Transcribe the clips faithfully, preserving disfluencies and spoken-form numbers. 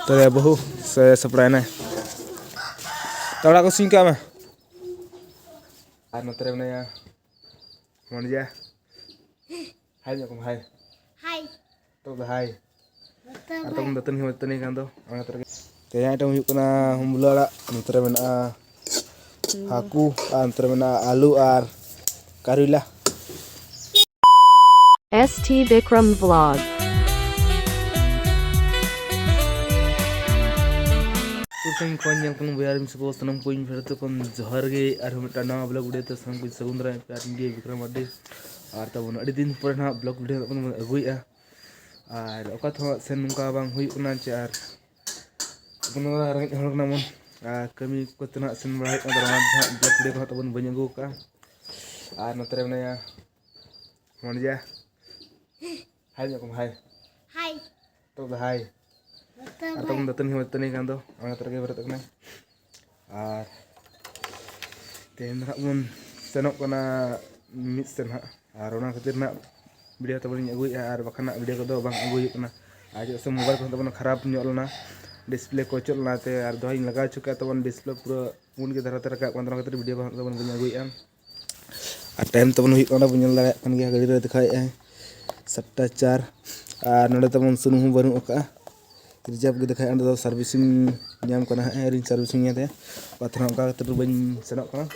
ᱛᱚᱵᱮ ᱵᱟᱹᱦᱩ ᱥᱮ ᱥᱟᱯᱲᱟᱭᱮᱱᱟᱭ᱾ ᱛᱚ, ᱚᱲᱟᱜ ᱠᱚ ᱥᱤᱧ ᱠᱟᱜ ᱢᱮ᱾ ᱟᱨ ᱱᱚᱛᱮ ᱨᱮ ᱢᱮᱱᱟᱭᱟ ᱢᱚᱱᱡᱟ᱾ ᱦᱟᱭ ᱧᱚᱜ ᱠᱚᱢ, ᱦᱟᱭ᱾ ᱦᱟᱭ᱾ ᱛᱚ, ᱦᱟᱭ᱾ ᱟᱨ ᱛᱚᱵᱮ ᱫᱟᱹᱛᱟᱹᱱᱤ ᱦᱚᱸ ᱫᱟᱹᱛᱟᱹᱱᱤ ᱠᱟᱱ ᱫᱚ, ᱚᱱᱟ ᱠᱷᱟᱹᱛᱤᱨ ᱜᱮ᱾ ᱛᱮᱦᱮᱧ ᱟᱜ item ᱦᱩᱭᱩᱜ ᱠᱟᱱᱟ ᱦᱩᱢᱵᱩᱞᱟᱹ ᱟᱲᱟᱜ, ᱱᱚᱛᱮ ᱨᱮ ᱢᱮᱱᱟᱜᱼᱟ ᱦᱟᱹᱠᱩ, ᱟᱨ ᱱᱚᱛᱮ ᱨᱮ ᱢᱮᱱᱟᱜᱼᱟ ᱟᱹᱞᱩ ᱟᱨ ᱠᱟᱨᱤᱞᱟ᱾ S T Bikram Vlog. ᱥᱩᱨ ᱥᱟᱺᱜᱤᱧ ᱠᱷᱚᱱ ᱧᱮᱞ ᱠᱟᱱ ᱵᱚᱭᱦᱟ ᱨᱮᱱ ᱥᱟᱹᱜᱟᱹᱭ ᱥᱟᱱᱟᱢ ᱠᱚᱧ ᱯᱷᱮᱰ ᱛᱟᱠᱚ ᱠᱷᱚᱱ ᱡᱚᱦᱟᱨ ᱜᱮ᱾ ᱟᱨᱦᱚᱸ ᱢᱤᱫᱴᱟᱝ ᱱᱟᱣᱟ vlog video ᱛᱮ ᱥᱟᱱᱟᱢ ᱠᱚᱧ ᱥᱟᱹᱜᱩᱱ ᱫᱟᱨᱟᱢ ᱯᱮᱭᱟ᱾ ᱤᱧ ᱜᱮ ᱵᱤᱠᱨᱚᱢ ᱢᱟᱨᱰᱤ᱾ ᱟᱨ ᱛᱟᱵᱚᱱ ᱟᱹᱰᱤ ᱫᱤᱱ ᱯᱚᱨᱮ ᱱᱟᱦᱟᱜ vlog video ᱛᱟᱵᱚᱱ ᱵᱚᱱ ᱟᱹᱜᱩᱭᱮᱫᱼᱟ᱾ ᱟᱨ ᱚᱠᱟ ᱛᱮᱦᱚᱸ ᱥᱮᱱ ᱱᱚᱝᱠᱟ ᱵᱟᱝ ᱦᱩᱭᱩᱜ ᱠᱟᱱᱟ ᱪᱮ, ᱟᱨ ᱟᱵᱚ ᱱᱚᱣᱟ ᱨᱮᱸᱜᱮᱡ ᱦᱚᱲ ᱠᱟᱱᱟ ᱵᱚᱱ, ᱟᱨ ᱠᱟᱹᱢᱤ ᱠᱚᱛᱮ ᱱᱟᱦᱟᱜ ᱥᱮᱱ ᱵᱟᱲᱟ ᱦᱩᱭᱩᱜ ᱠᱟᱱᱟ, ᱚᱱᱟ ᱛᱮ ᱱᱟᱦᱟᱜ vlog video ᱠᱚᱦᱚᱸ ᱛᱟᱵᱚᱱ ᱵᱟᱹᱧ ᱟᱹᱜᱩ ᱟᱠᱟᱫᱼᱟ᱾ ᱟᱨ ᱱᱚᱛᱮ ᱨᱮ ᱢᱮᱱᱟᱭᱟ ᱢᱚᱱᱡᱟ᱾ ᱦᱟᱭ ᱧᱚᱜ ᱠᱚᱢ, ᱦᱟᱭ᱾ ᱦᱟᱭ᱾ ᱛᱚ, ᱦᱟᱭ᱾ ᱟᱨ ᱛᱟᱵᱚᱱ ᱫᱟᱹᱛᱟᱹᱱᱤ ᱦᱚᱸ ᱫᱟᱹᱛᱟᱹᱱᱤ ᱠᱟᱱ ᱫᱚ, ᱚᱱᱟ ᱠᱷᱟᱹᱛᱤᱨ ᱜᱮ ᱵᱮᱨᱮᱫ ᱟᱠᱟᱱᱟᱭ᱾ ᱟᱨ ᱛᱮᱦᱮᱧ ᱫᱚ ᱱᱟᱦᱟᱜ ᱵᱚᱱ ᱥᱮᱱᱚᱜ ᱠᱟᱱᱟ ᱢᱤᱫ ᱥᱮᱱ ᱦᱟᱸᱜ, ᱟᱨ ᱚᱱᱟ ᱠᱷᱟᱹᱛᱤᱨ ᱱᱟᱦᱟᱜ video ᱛᱟᱵᱚᱱ ᱤᱧ ᱟᱹᱜᱩᱭᱮᱫᱼᱟ, ᱟᱨ ᱵᱟᱠᱷᱟᱱ ᱱᱟᱦᱟᱜ video ᱠᱚᱫᱚ ᱵᱟᱝ ᱟᱹᱜᱩ ᱦᱩᱭᱩᱜ ᱠᱟᱱᱟ᱾ ᱟᱨ ᱪᱮᱫᱟᱜ ᱥᱮ mobile ᱠᱚᱦᱚᱸ ᱛᱟᱵᱚᱱ ᱠᱷᱟᱨᱟᱯ ᱧᱚᱜ ᱞᱮᱱᱟ, display ᱠᱚ ᱚᱪᱚᱜ ᱞᱮᱱᱟ ᱛᱮ, ᱟᱨ ᱫᱚᱦᱲᱟᱧ ᱞᱟᱜᱟᱣ ᱦᱚᱪᱚ ᱠᱮᱫᱼᱟ, ᱛᱟᱵᱚᱱ display ᱯᱩᱨᱟᱹ ᱯᱩᱸᱰ ᱜᱮ ᱫᱷᱟᱨᱟ ᱛᱮ ᱨᱟᱠᱟᱵ ᱠᱟᱱ ᱛᱟᱦᱮᱱᱟ, ᱠᱷᱟᱹᱛᱤᱨ video ᱠᱚᱦᱚᱸ ᱛᱟᱵᱚᱱ ᱵᱟᱹᱧ ᱟᱹᱜᱩᱭᱮᱫᱼᱟ᱾ ᱟᱨ time ᱛᱟᱵᱚᱱ ᱦᱩᱭᱩᱜ ᱠᱟᱱᱟ, ᱵᱚᱱ ᱧᱮᱞ ᱫᱟᱲᱮᱭᱟᱜ ᱠᱟᱱ ᱜᱮᱭᱟ, ᱜᱟᱹᱰᱤ ᱨᱮ ᱫᱮᱠᱷᱟᱣᱮᱫᱼᱟᱭ ᱥᱟᱛᱴᱟ ᱪᱟᱨ᱾ ᱟᱨ ᱱᱚᱰᱮ ᱛᱟᱵᱚᱱ ᱥᱩᱱᱩᱢ ᱦᱚᱸ ᱵᱟᱹᱱᱩᱜ ᱟᱠᱟᱫᱼᱟ, reserve ᱜᱮ ᱫᱮᱠᱷᱟᱣᱮᱫᱼᱟ᱾ ᱚᱸᱰᱮ ᱫᱚ servicing ᱧᱟᱢ ᱠᱟᱱᱟ ᱦᱟᱸᱜ, ᱟᱹᱣᱨᱤᱧ servicing ᱤᱧ ᱛᱮ, ᱚᱠᱟ ᱛᱮᱦᱚᱸ ᱚᱱᱠᱟ ᱠᱟᱛᱮ ᱵᱟᱹᱧ ᱥᱮᱱᱚᱜ ᱠᱟᱱᱟ᱾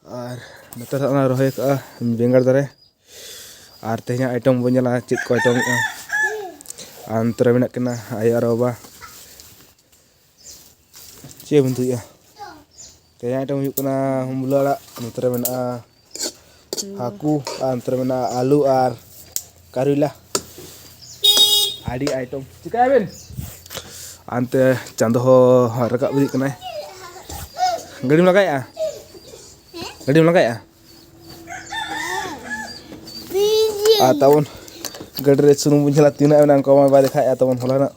ᱟᱨ ᱱᱚᱛᱮ ᱨᱮ ᱚᱱᱟ ᱨᱚᱦᱚᱭ ᱟᱠᱟᱫᱼᱟ ᱵᱮᱸᱜᱟᱲ ᱫᱟᱨᱮ, ᱟᱨ ᱛᱮᱦᱮᱧᱟᱜ item ᱵᱚᱱ ᱧᱮᱞᱟ ᱪᱮᱫ ᱠᱚ item ᱮᱫᱼᱟ᱾ ᱟᱨ ᱱᱚᱛᱮ ᱨᱮ ᱢᱮᱱᱟᱜ ᱠᱤᱱᱟ ᱟᱭᱳ ᱟᱨ ᱵᱟᱵᱟ᱾ ᱪᱮᱫ ᱵᱚᱱ ᱩᱛᱩᱭᱮᱫᱼᱟ? ᱛᱮᱦᱮᱧᱟᱜ item ᱦᱩᱭᱩᱜ ᱠᱟᱱᱟ ᱦᱩᱢᱵᱩᱞᱟᱹ ᱟᱲᱟᱜ, ᱱᱚᱛᱮ ᱨᱮ ᱢᱮᱱᱟᱜᱼᱟ ᱦᱟᱹᱠᱩ, ᱟᱨ ᱱᱚᱛᱮ ᱨᱮ ᱢᱮᱱᱟᱜᱼᱟ ᱟᱹᱞᱩ ᱟᱨ ᱠᱟᱨᱤᱞᱟ᱾ ᱟᱹᱰᱤ item᱾ ᱪᱤᱠᱟᱹᱭᱟᱵᱮᱱ? ᱦᱟᱱᱛᱮ ᱪᱟᱸᱫᱚ ᱦᱚᱸ ᱨᱟᱠᱟᱵ ᱤᱫᱤᱜ ᱠᱟᱱᱟᱭ᱾ ᱜᱟᱹᱰᱤᱢ ᱞᱟᱜᱟᱭᱮᱫᱼᱟ? ᱜᱟᱹᱰᱤᱢ ᱞᱟᱜᱟᱭᱮᱫᱼᱟ? ᱟᱨ ᱛᱟᱵᱚᱱ ᱜᱟᱹᱰᱤ ᱨᱮ ᱥᱩᱱᱩᱢ ᱵᱚᱱ ᱧᱮᱞᱟ ᱛᱤᱱᱟᱹᱜ ᱢᱮᱱᱟᱜᱼᱟ, ᱚᱱᱠᱟ ᱢᱟ ᱵᱟᱭ ᱫᱮᱠᱷᱟᱣᱮᱫᱼᱟ᱾ ᱛᱟᱵᱚᱱ ᱦᱚᱞᱟᱱᱟᱜ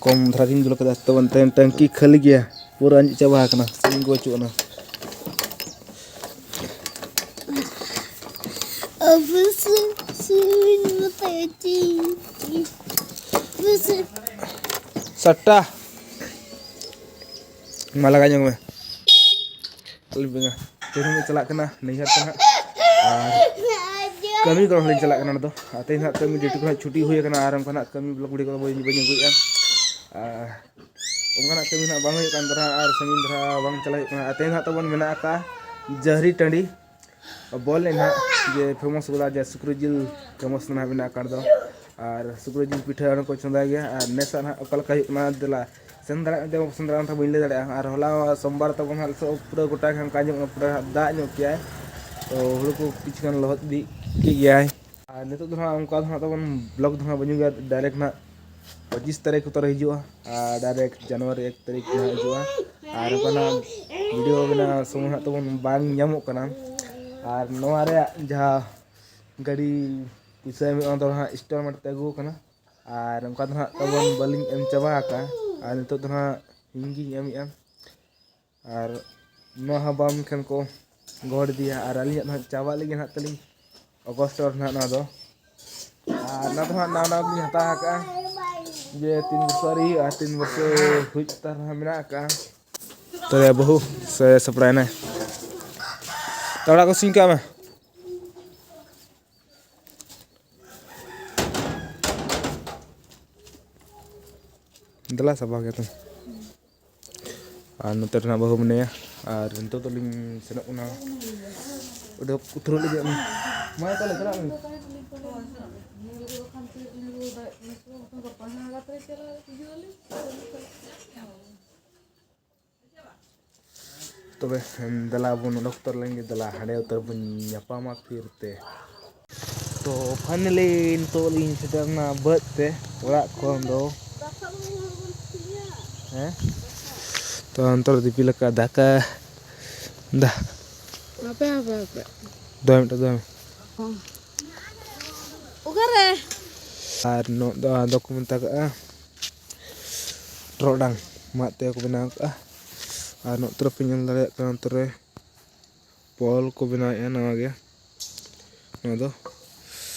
ᱠᱚᱢ ᱫᱷᱟᱨᱟ ᱜᱤᱧ ᱫᱩᱞ ᱠᱟᱫᱟ, ᱛᱟᱵᱚᱱ ᱛᱮᱦᱮᱧ ᱴᱟᱝᱠᱤ ᱠᱷᱟᱹᱞᱤ ᱜᱮᱭᱟ, ᱯᱩᱨᱟᱹ ᱟᱸᱡᱮᱫ ᱪᱟᱵᱟ ᱟᱠᱟᱱᱟ, ᱥᱩᱱᱩᱢ ᱜᱮ ᱵᱟᱹᱪᱩᱜ ᱟᱱᱟ᱾ ᱟᱵᱚ ᱥᱩᱱᱩᱢ ᱢᱚᱛᱚ ᱪᱤ-, ᱟᱵᱚ ᱥᱩ-, ᱴᱟᱴᱟ᱾ ᱢᱟ ᱞᱟᱜᱟ ᱧᱚᱜ ᱢᱮ᱾ ᱟᱞᱚᱢ ᱵᱮᱸᱜᱟ᱾ ᱛᱮᱦᱮᱧ ᱦᱚᱸ ᱪᱟᱞᱟᱜ ᱠᱟᱱᱟ ᱱᱟᱹᱭᱦᱟᱹᱨ ᱛᱮ ᱱᱟᱦᱟᱜ᱾ ᱟᱨ ᱠᱟᱹᱢᱤ ᱠᱚ ᱦᱚᱸᱞᱤᱧ ᱪᱟᱞᱟᱜ ᱠᱟᱱᱟ ᱱᱚᱰᱮ ᱫᱚ᱾ ᱟᱨ ᱛᱮᱦᱮᱧ ᱦᱟᱸᱜ ᱠᱟᱹᱢᱤ ᱰᱤᱭᱩᱴᱤ ᱠᱷᱚᱱᱟᱜ ᱪᱷᱩᱴᱤ ᱦᱩᱭ ᱟᱠᱟᱱᱟ᱾ ᱟᱨ ᱚᱱᱠᱟ ᱱᱟᱜ ᱠᱟᱹᱢᱤ ᱵᱞᱚᱜ ᱵᱷᱤᱰᱤᱭᱳ ᱠᱚᱫᱚ ᱵᱟᱹᱧ, ᱵᱟᱹᱧ ᱟᱹᱜᱩᱭᱮᱫᱼᱟ᱾ ᱟᱨ ᱚᱱᱠᱟ ᱱᱟᱜ ᱠᱟᱹᱢᱤ ᱱᱟᱜ ᱵᱟᱝ ᱦᱩᱭᱩᱜ ᱠᱟᱱ ᱛᱟᱦᱮᱱᱟ᱾ ᱟᱨ ᱥᱟᱺᱜᱤᱧ ᱫᱷᱟᱨᱟ ᱵᱟᱝ ᱪᱟᱞᱟᱜ ᱦᱩᱭᱩᱜ ᱠᱟᱱᱟ᱾ ᱟᱨ ᱛᱮᱦᱮᱧ ᱦᱟᱸᱜ ᱛᱟᱵᱚᱱ ᱢᱮᱱᱟᱜ ᱟᱠᱟᱫ ᱡᱟᱹᱦᱨᱤ ᱴᱟᱺᱰᱤ ᱵᱚᱞ ᱮᱱᱮᱡ ᱱᱟᱦᱟᱜ ᱡᱮ ᱯᱷᱮᱢᱟᱥ ᱠᱟᱫᱟ, ᱡᱮ ᱥᱩᱠᱨᱤ ᱡᱤᱞ ᱯᱷᱮᱢᱟᱥ ᱱᱟᱦᱟᱜ ᱢᱮᱱᱟᱜ ᱟᱠᱟᱫ ᱫᱚ᱾ ᱟᱨ ᱥᱩᱠᱨᱤ ᱡᱤᱞ ᱯᱤᱴᱷᱟᱹ ᱚᱱᱟ ᱠᱚ ᱪᱚᱸᱫᱟᱭ ᱜᱮᱭᱟ᱾ ᱟᱨ ᱱᱮᱥᱟᱜ ᱱᱟᱦᱟᱜ ᱚᱠᱟ ᱞᱮᱠᱟ ᱦᱩᱭᱩᱜ ᱠᱟᱱᱟ, ᱫᱮᱞᱟ ᱥᱮᱱ ᱫᱟᱲᱮᱭᱟᱜ ᱠᱟᱱ ᱛᱮ ᱵᱟᱠᱚ ᱥᱮᱱ ᱫᱟᱲᱮᱭᱟᱜ ᱠᱟᱱ ᱛᱮ ᱵᱟᱹᱧ ᱞᱟᱹᱭ ᱫᱟᱲᱮᱭᱟᱜᱼᱟ᱾ ᱟᱨ ᱦᱚᱞᱟ ᱥᱳᱢᱵᱟᱨ ᱛᱟᱵᱚᱱ ᱦᱟᱸᱜ, ᱱᱤᱛᱚᱜ ᱯᱩᱨᱟᱹ ᱜᱚᱴᱟ ᱜᱮ ᱚᱱᱠᱟ ᱟᱸᱡᱚᱢᱚᱜ ᱠᱟᱱᱟ, ᱯᱩᱨᱟᱹ ᱫᱟᱜ ᱧᱚᱜ ᱠᱮᱜᱼᱟᱭ᱾ ᱛᱚ ᱦᱩᱲᱩ ᱠᱚ ᱠᱤᱪᱷᱩ ᱜᱟᱱ ᱞᱚᱦᱚᱫ ᱤᱫᱤ ᱠᱮᱫ ᱜᱮᱭᱟᱭ᱾ ᱟᱨ ᱱᱤᱛᱚᱜ ᱫᱚ ᱦᱟᱸᱜ ᱚᱱᱠᱟ ᱫᱚ ᱦᱟᱸᱜ ᱛᱟᱵᱚᱱ ᱵᱞᱚᱜ ᱫᱚ ᱦᱟᱸᱜ ᱵᱟᱹᱧ ᱟᱹᱜᱩᱭᱟ, ᱰᱟᱭᱨᱮᱠᱴ ᱱᱟᱦᱟᱜ ᱯᱚᱸᱪᱤᱥ ᱛᱟᱹᱨᱤᱠᱷ ᱠᱚᱛᱮ ᱨᱮ ᱦᱤᱡᱩᱜᱼᱟ᱾ ᱟᱨ ᱰᱟᱭᱨᱮᱠᱴ ᱡᱟᱱᱩᱣᱟᱨᱤ ᱮᱠ ᱛᱟᱹᱨᱤᱠᱷ ᱱᱟᱦᱟᱜ ᱦᱤᱡᱩᱜᱼᱟ᱾ ᱟᱨ ᱚᱱᱠᱟᱱᱟᱜ ᱵᱷᱤᱰᱤᱭᱳ ᱵᱮᱱᱟᱣ ᱥᱚᱢᱚᱭ ᱦᱟᱸᱜ ᱛᱟᱵᱚᱱ ᱵᱟᱝ ᱧᱟᱢᱚᱜ ᱠᱟᱱᱟ᱾ ᱟᱨ ᱱᱚᱣᱟ ᱨᱮᱭᱟᱜ ᱡᱟᱦᱟᱸ ᱜᱟᱹᱰᱤ ᱯᱩᱭᱥᱟᱹ ᱮᱢ ᱦᱩᱭᱩᱜᱼᱟ, ᱚᱱᱟ ᱫᱚ ᱦᱟᱸᱜ ᱤᱱᱥᱴᱚᱞᱢᱮᱱᱴ ᱛᱮ ᱟᱹᱜᱩ ᱟᱠᱟᱱᱟ᱾ ᱟᱨ ᱚᱱᱠᱟ ᱫᱚ ᱦᱟᱸᱜ ᱛᱟᱵᱚᱱ ᱵᱟᱹᱞᱤᱧ ᱮᱢ ᱪᱟᱵᱟ ᱟᱠᱟᱫᱼᱟ᱾ ᱟᱨ ᱱᱤᱛᱚᱜ ᱫᱚ ᱦᱟᱸᱜ ᱤᱧ ᱜᱤᱧ ᱮᱢᱮᱫᱼᱟ᱾ ᱟᱨ ᱱᱚᱣᱟ ᱦᱚᱸ ᱵᱟᱢ ᱠᱷᱟᱱ ᱠᱚ ᱜᱚᱦᱚᱲ ᱤᱫᱤᱭᱟ᱾ ᱟᱨ ᱟᱹᱞᱤᱧᱟᱜ ᱫᱚ ᱦᱟᱸᱜ ᱪᱟᱵᱟᱜ ᱞᱟᱹᱜᱤᱫ ᱦᱟᱸᱜ ᱛᱟᱹᱞᱤᱧ ᱚᱜᱚᱥᱴ ᱨᱮ ᱦᱟᱸᱜ ᱱᱚᱣᱟ ᱫᱚ᱾ ᱟᱨ ᱱᱚᱣᱟ ᱫᱚ ᱦᱟᱸᱜ ᱱᱟᱣᱟ ᱱᱟᱣᱟ ᱜᱮᱞᱤᱧ ᱦᱟᱛᱟᱣ ᱟᱠᱟᱫᱼᱟ, ᱡᱮ ᱛᱤᱱ ᱵᱚᱪᱷᱚᱨ ᱦᱩᱭᱩᱜᱼᱟ, ᱛᱤᱱ ᱵᱚᱪᱷᱚᱨ ᱦᱩᱭ ᱩᱛᱟᱹᱨ ᱦᱟᱸᱜ ᱢᱮᱱᱟᱜ ᱟᱠᱟᱫᱼᱟ᱾ ᱛᱚᱵᱮ ᱵᱟᱹᱦᱩ ᱥᱮ ᱥᱟᱯᱲᱟᱭᱮᱱᱟᱭ? ᱛᱚ ᱚᱲᱟᱜ ᱠᱚ ᱥᱤᱧ ᱠᱟᱜ ᱢᱮ᱾ ᱫᱮᱞᱟ ᱥᱟᱯᱷᱟ ᱜᱮ ᱛᱚ᱾ ᱟᱨ ᱱᱚᱛᱮ ᱨᱮᱱᱟᱜ ᱵᱟᱹᱦᱩ ᱢᱮᱱᱟᱭᱟ᱾ ᱟᱨ ᱱᱤᱛᱚᱜ ᱫᱚᱞᱤᱧ ᱥᱮᱱᱚᱜ ᱠᱟᱱᱟ ᱚᱸᱰᱮ ᱩᱛᱨᱟᱹᱜ ᱞᱟᱹᱜᱤᱫ᱾ ᱢᱟ ᱛᱟᱦᱞᱮ ᱪᱟᱞᱟᱜ ᱢᱮ᱾ ᱛᱚᱵᱮ ᱫᱮᱞᱟ ᱵᱚᱱ ᱚᱰᱚᱠ ᱩᱛᱟᱹᱨ ᱞᱮᱱ ᱜᱮ, ᱫᱮᱞᱟ ᱦᱟᱸᱰᱮ ᱩᱛᱟᱹᱨ ᱵᱚᱱ ᱧᱟᱯᱟᱢᱟ ᱯᱷᱤᱨ ᱛᱮ᱾ ᱛᱚ finally ᱱᱤᱛᱚᱜ ᱞᱤᱧ ᱥᱮᱴᱮᱨ ᱮᱱᱟ ᱵᱟᱹᱫᱽ ᱛᱮ, ᱚᱲᱟᱜ ᱠᱷᱚᱱ ᱫᱚ᱾ ᱦᱮᱸ? ᱛᱚ ᱚᱱᱛᱮ ᱨᱮ ᱫᱤᱯᱤᱞ ᱟᱠᱟᱫ ᱫᱟᱠᱟ᱾ ᱫᱟ᱾ ᱦᱟᱯᱮ, ᱦᱟᱯᱮ, ᱦᱟᱯᱮ᱾ ᱫᱚᱦᱚᱭ ᱢᱤᱫᱴᱮᱱ, ᱫᱚᱦᱚᱭ ᱢᱮ᱾ ᱚᱠᱟᱨᱮ? ᱟᱨ ᱱᱚᱣᱟ ᱫᱚ, ᱫᱚᱠᱚ ᱢᱮᱛᱟ ᱠᱟᱜᱼᱟ ᱴᱚᱨᱚᱰᱟᱝ, ᱢᱟᱫ ᱛᱮ ᱠᱚ ᱵᱮᱱᱟᱣ ᱠᱟᱜᱼᱟ᱾ ᱟᱨ ᱱᱚᱛᱮ ᱨᱮ ᱯᱮ ᱧᱮᱞ ᱫᱟᱲᱮᱭᱟᱜ ᱠᱟᱱᱟ, ᱱᱚᱛᱮ ᱨᱮ ᱯᱚᱞ ᱠᱚ ᱵᱮᱱᱟᱣᱮᱫᱼᱟ ᱱᱟᱣᱟ ᱜᱮ ᱱᱚᱣᱟ ᱫᱚ᱾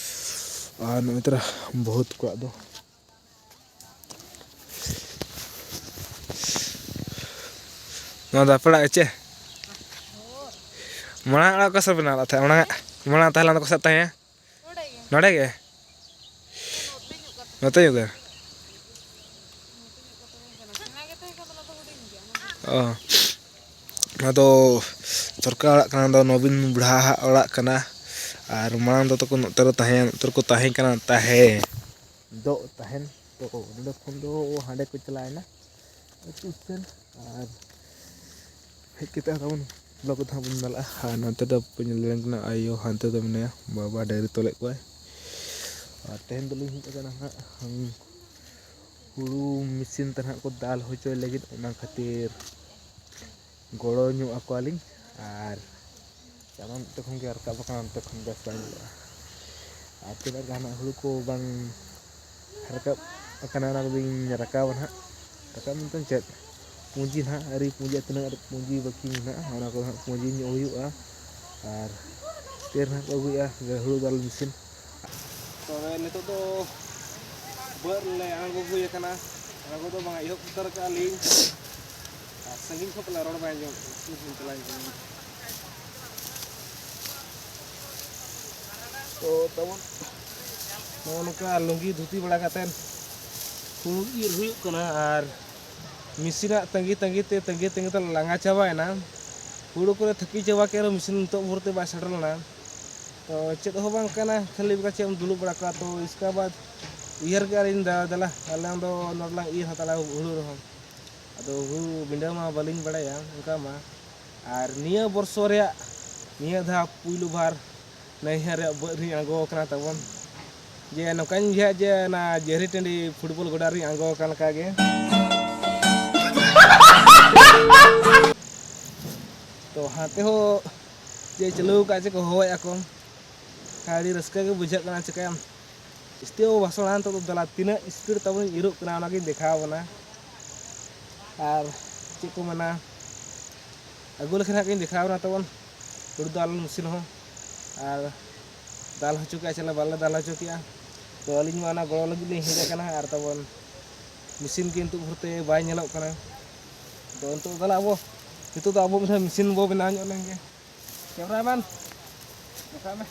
ᱟᱨ ᱱᱚᱜᱼᱚᱭ ᱛᱚᱨᱟ ᱵᱚᱦᱩᱛ ᱠᱚᱣᱟᱜ ᱫᱚ ᱱᱚᱣᱟ ᱫᱚ ᱟᱯᱮ ᱚᱲᱟᱜ ᱜᱮ ᱪᱮ? ᱢᱟᱲᱟᱝ ᱚᱲᱟᱜ ᱚᱠᱟ ᱥᱮᱫ ᱵᱮᱱᱟᱣ ᱞᱮᱫ ᱛᱟᱦᱮᱸᱫ? ᱢᱟᱲᱟᱝ, ᱢᱟᱲᱟᱝ ᱛᱟᱦᱮᱸ ᱞᱮᱱ ᱫᱚ ᱚᱠᱟ ᱥᱮᱫ ᱛᱟᱦᱮᱸ? ᱱᱚᱰᱮ ᱜᱮ? ᱱᱚᱛᱮ ᱧᱚᱜ ᱜᱮ? ᱚ, ᱱᱚᱣᱟ ᱫᱚ ᱥᱚᱨᱠᱟᱨ ᱚᱲᱟᱜ ᱠᱟᱱᱟ, ᱫᱚ ᱱᱚᱵᱤᱱ ᱵᱩᱲᱦᱟ ᱦᱟᱜ ᱚᱲᱟᱜ ᱠᱟᱱᱟ᱾ ᱟᱨ ᱢᱟᱲᱟᱝ ᱫᱚ ᱛᱟᱠᱚ ᱱᱚᱛᱮ ᱨᱮ ᱛᱟᱦᱮᱸ, ᱱᱚᱛᱮ ᱨᱮᱠᱚ ᱛᱟᱦᱮᱸ ᱠᱟᱱᱟ, ᱛᱟᱦᱮᱸ ᱫᱚ ᱛᱟᱦᱮᱱ ᱛᱚ ᱱᱚᱰᱮ ᱠᱷᱚᱱ ᱫᱚ ᱦᱟᱸᱰᱮ ᱠᱚ ᱪᱟᱞᱟᱣᱮᱱᱟ ᱟᱹᱛᱩ ᱥᱮᱱ᱾ ᱟᱨ ᱦᱮᱡ ᱠᱟᱛᱮ ᱦᱚᱸ ᱛᱟᱵᱚᱱ ᱵᱞᱚᱜ ᱫᱚ ᱦᱟᱸᱜ ᱵᱚᱱ ᱧᱮᱞᱟ᱾ ᱟᱨ ᱱᱚᱛᱮ ᱫᱚ ᱵᱟᱹᱧ ᱞᱟᱹᱭ ᱠᱟᱱᱟ, ᱟᱭᱳ ᱦᱟᱱᱛᱮ ᱫᱚ ᱢᱮᱱᱟᱭᱟ, ᱵᱟᱵᱟ ᱰᱟᱹᱝᱨᱤ ᱛᱚᱞᱮᱫ ᱠᱚᱣᱟᱭ᱾ ᱟᱨ ᱛᱮᱦᱮᱧ ᱫᱚᱞᱤᱧ ᱦᱮᱡ ᱟᱠᱟᱱᱟ ᱦᱟᱸᱜ ᱦᱩᱲᱩ ᱢᱮᱥᱤᱱ ᱛᱮ ᱱᱟᱦᱟᱜ ᱠᱚ ᱫᱟᱞ ᱦᱚᱪᱚᱭ ᱞᱟᱹᱜᱤᱫ, ᱚᱱᱟ ᱠᱷᱟᱹᱛᱤᱨ ᱜᱚᱲᱚ ᱧᱚᱜ ᱟᱠᱚᱣᱟᱞᱤᱧ᱾ ᱟᱨ ᱪᱟᱨᱟ ᱱᱚᱛᱮ ᱠᱷᱚᱱ ᱜᱮ ᱨᱟᱠᱟᱵ ᱟᱠᱟᱱᱟ, ᱚᱱᱛᱮ ᱠᱷᱚᱱ ᱵᱮᱥ ᱵᱟᱝ ᱧᱮᱞᱚᱜᱼᱟ᱾ ᱟᱨ ᱛᱤᱱᱟᱹᱜ ᱜᱟᱱ ᱦᱟᱸᱜ ᱦᱩᱲᱩ ᱠᱚ ᱵᱟᱝ ᱨᱟᱠᱟᱵ ᱟᱠᱟᱱᱟ, ᱚᱱᱟ ᱠᱚᱫᱚᱧ ᱨᱟᱠᱟᱵᱟ ᱱᱟᱦᱟᱜ᱾ ᱨᱟᱠᱟᱵ ᱢᱮᱱᱛᱮ ᱪᱮᱫ, ᱯᱩᱸᱡᱤ ᱱᱟᱦᱟᱜ ᱟᱹᱣᱨᱤ ᱯᱩᱸᱡᱤᱜᱼᱟ, ᱛᱤᱱᱟᱹᱜ ᱯᱩᱸᱡᱤ ᱵᱟᱹᱠᱤ ᱢᱮᱱᱟᱜᱼᱟ, ᱚᱱᱟ ᱠᱚᱫᱚ ᱦᱟᱸᱜ ᱯᱩᱸᱡᱤ ᱧᱚᱜ ᱦᱩᱭᱩᱜᱼᱟ᱾ ᱟᱨ ᱛᱤᱨᱮ ᱱᱟᱦᱟᱜ ᱠᱚ ᱟᱹᱜᱩᱭᱮᱫᱼᱟ ᱦᱩᱲᱩ ᱫᱟᱞ ᱢᱮᱥᱤᱱ᱾ ᱛᱚᱵᱮ ᱱᱤᱛᱚᱜ ᱫᱚ ᱵᱟᱹᱫᱽ ᱞᱮ ᱟᱬᱜᱚ ᱦᱩᱭ ᱟᱠᱟᱱᱟ, ᱟᱬᱜᱚ ᱫᱚ ᱵᱟᱝ, ᱮᱦᱚᱵ ᱩᱛᱟᱹᱨ ᱟᱠᱟᱫᱼᱟ ᱞᱤᱧ᱾ ᱟᱨ ᱥᱟᱺᱜᱤᱧ ᱠᱷᱚᱱ ᱯᱟᱞᱮ ᱨᱚᱲ ᱵᱟᱭ ᱟᱸᱡᱚᱢᱚᱜ ᱠᱟᱱᱟ, ᱥᱩᱨ ᱠᱷᱚᱱ ᱪᱟᱞᱟᱣ ᱧᱚᱜ ᱞᱮᱱ ᱜᱮ᱾ ᱛᱚ ᱛᱟᱵᱚᱱ ᱱᱚᱜᱼᱚ ᱱᱚᱝᱠᱟ ᱞᱩᱝᱜᱤ ᱫᱷᱩᱛᱤ ᱵᱟᱲᱟ ᱠᱟᱛᱮᱫ ᱦᱩᱲᱩ ᱤᱨ ᱦᱩᱭᱩᱜ ᱠᱟᱱᱟ᱾ ᱟᱨ ᱢᱮᱥᱤᱱᱟᱜ ᱛᱟᱺᱜᱤ ᱛᱟᱺᱜᱤ ᱛᱮ, ᱛᱟᱺᱜᱤ ᱛᱟᱺᱜᱤ ᱛᱮ ᱞᱟᱸᱜᱟ ᱪᱟᱵᱟᱭᱮᱱᱟ᱾ ᱦᱩᱲᱩ ᱠᱚᱨᱮ ᱛᱷᱟᱹᱠᱤ ᱪᱟᱵᱟ ᱠᱮᱫ ᱨᱮᱦᱚᱸ ᱢᱮᱥᱤᱱ ᱱᱤᱛᱚᱜ ᱵᱷᱳᱨ ᱛᱮ ᱵᱟᱭ ᱥᱮᱴᱮᱨ ᱞᱮᱱᱟ᱾ ᱛᱚ ᱪᱮᱫ ᱦᱚᱸ ᱵᱟᱝ ᱠᱟᱱᱟ, ᱠᱷᱟᱹᱞᱤ ᱵᱮᱠᱟᱨ ᱪᱮᱫ ᱮᱢ ᱫᱩᱲᱩᱵ ᱵᱟᱲᱟ ᱠᱚᱜᱼᱟ᱾ ᱛᱚ ᱤᱥᱠᱟ ᱵᱟᱫ ᱩᱭᱦᱟᱹᱨ ᱠᱮᱫᱼᱟ ᱞᱤᱧ, ᱫᱟ-, ᱫᱮᱞᱟ ᱟᱞᱟᱝ ᱫᱚ ᱱᱚᱰᱮ ᱞᱟᱝ ᱤᱨ ᱦᱟᱛᱟᱲᱟ ᱦᱩᱲᱩ ᱨᱮᱦᱚᱸ᱾ ᱟᱫᱚ ᱦᱩᱲᱩ ᱵᱤᱸᱰᱟᱹ ᱢᱟ ᱵᱟᱹᱞᱤᱧ ᱵᱟᱲᱟᱭᱟ ᱚᱱᱠᱟ ᱢᱟ᱾ ᱟᱨ ᱱᱤᱭᱟᱹ ᱵᱚᱨᱥᱚ ᱨᱮᱭᱟᱜ ᱱᱤᱭᱟᱹ ᱫᱷᱟᱣ ᱯᱩᱭᱞᱩ ᱵᱟᱨ ᱱᱟᱹᱭᱦᱟᱹᱨ ᱨᱮᱭᱟᱜ ᱵᱟᱹᱫᱽ ᱨᱤᱧ ᱟᱬᱜᱚ ᱟᱠᱟᱱᱟ ᱛᱟᱵᱚᱱ᱾ ᱡᱮ ᱱᱚᱝᱠᱟᱧ ᱵᱩᱡᱷᱟᱹᱣᱟ ᱡᱮ ᱚᱱᱟ ᱡᱟᱹᱨᱤ ᱴᱟᱺᱰᱤ ᱯᱷᱩᱴᱵᱚᱞ ᱜᱚᱰᱟ ᱨᱤᱧ ᱟᱬᱜᱚ ᱟᱠᱟᱱ ᱞᱮᱠᱟ ᱜᱮ᱾ ᱛᱚ ᱦᱟᱱᱛᱮ ᱦᱚᱸ ᱡᱮ ᱪᱟᱹᱞᱩ ᱟᱠᱟᱫ ᱪᱮ ᱠᱚ ᱦᱚᱦᱚᱭᱮᱫᱼᱟ ᱠᱚ, ᱟᱹᱰᱤ ᱨᱟᱹᱥᱠᱟᱹ ᱜᱮ ᱵᱩᱡᱷᱟᱹᱜ ᱠᱟᱱᱟ᱾ ᱪᱤᱠᱟᱹᱭᱟᱢ, ᱡᱟᱹᱥᱛᱤ ᱦᱚᱸ ᱵᱟᱥᱚᱲᱟ ᱱᱤᱛᱚᱜ ᱫᱚ ᱫᱟᱞᱟ, ᱛᱤᱱᱟᱹᱜ ᱥᱯᱤᱰ ᱛᱟᱵᱚᱱ ᱤᱨᱚᱜ ᱠᱟᱱᱟ ᱚᱱᱟᱜᱤᱧ ᱫᱮᱠᱷᱟᱣ ᱟᱵᱚᱱᱟ᱾ ᱟᱨ ᱪᱮᱫ ᱠᱚ ᱢᱮᱱᱟ, ᱟᱹᱜᱩ ᱞᱮᱠᱷᱟᱱ ᱦᱟᱸᱜ ᱤᱧ ᱫᱮᱠᱷᱟᱣ ᱟᱵᱚᱱᱟ ᱛᱟᱵᱚᱱ ᱦᱩᱲᱩ ᱫᱟᱞ ᱢᱮᱥᱤᱱ ᱦᱚᱸ᱾ ᱟᱨ ᱫᱟᱞ ᱦᱚᱪᱚ ᱠᱮᱜᱼᱟ ᱪᱮᱞᱮ ᱵᱟᱞᱮ ᱫᱟᱞ ᱦᱚᱪᱚ ᱠᱮᱜᱼᱟ᱾ ᱛᱚ ᱟᱹᱞᱤᱧ ᱢᱟ ᱚᱱᱟ ᱜᱚᱲᱚ ᱞᱟᱹᱜᱤᱫ ᱞᱤᱧ ᱦᱮᱡ ᱟᱠᱟᱱᱟ᱾ ᱟᱨ ᱛᱟᱵᱚᱱ ᱢᱮᱥᱤᱱ ᱜᱮ ᱱᱤᱛᱚᱜ ᱵᱷᱳᱨ ᱛᱮ ᱵᱟᱭ ᱧᱮᱞᱚᱜ ᱠᱟᱱᱟ᱾ ᱛᱚ ᱱᱤᱛᱚᱜ ᱫᱚ ᱛᱟᱦᱚᱞᱮ ᱟᱵᱚ ᱱᱤᱛᱚᱜ ᱫᱚ ᱟᱵᱚ ᱢᱤᱫ ᱫᱷᱟᱣ ᱢᱮᱥᱤᱱ ᱵᱚ ᱵᱮᱱᱟᱣ ᱧᱚᱜ ᱞᱮᱱ ᱜᱮ᱾ ᱠᱮᱢᱨᱟᱢᱮᱱ, ᱫᱮᱠᱷᱟᱜ ᱢᱮ᱾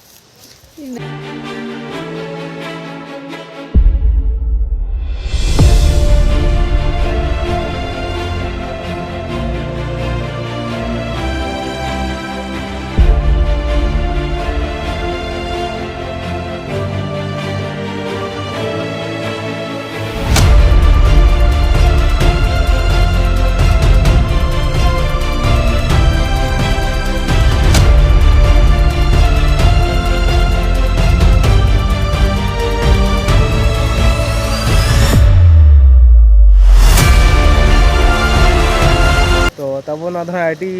ᱛᱚ ᱛᱟᱵᱚᱱ ᱱᱚᱣᱟ ᱫᱚ ᱦᱟᱸᱜ ᱟᱹᱰᱤ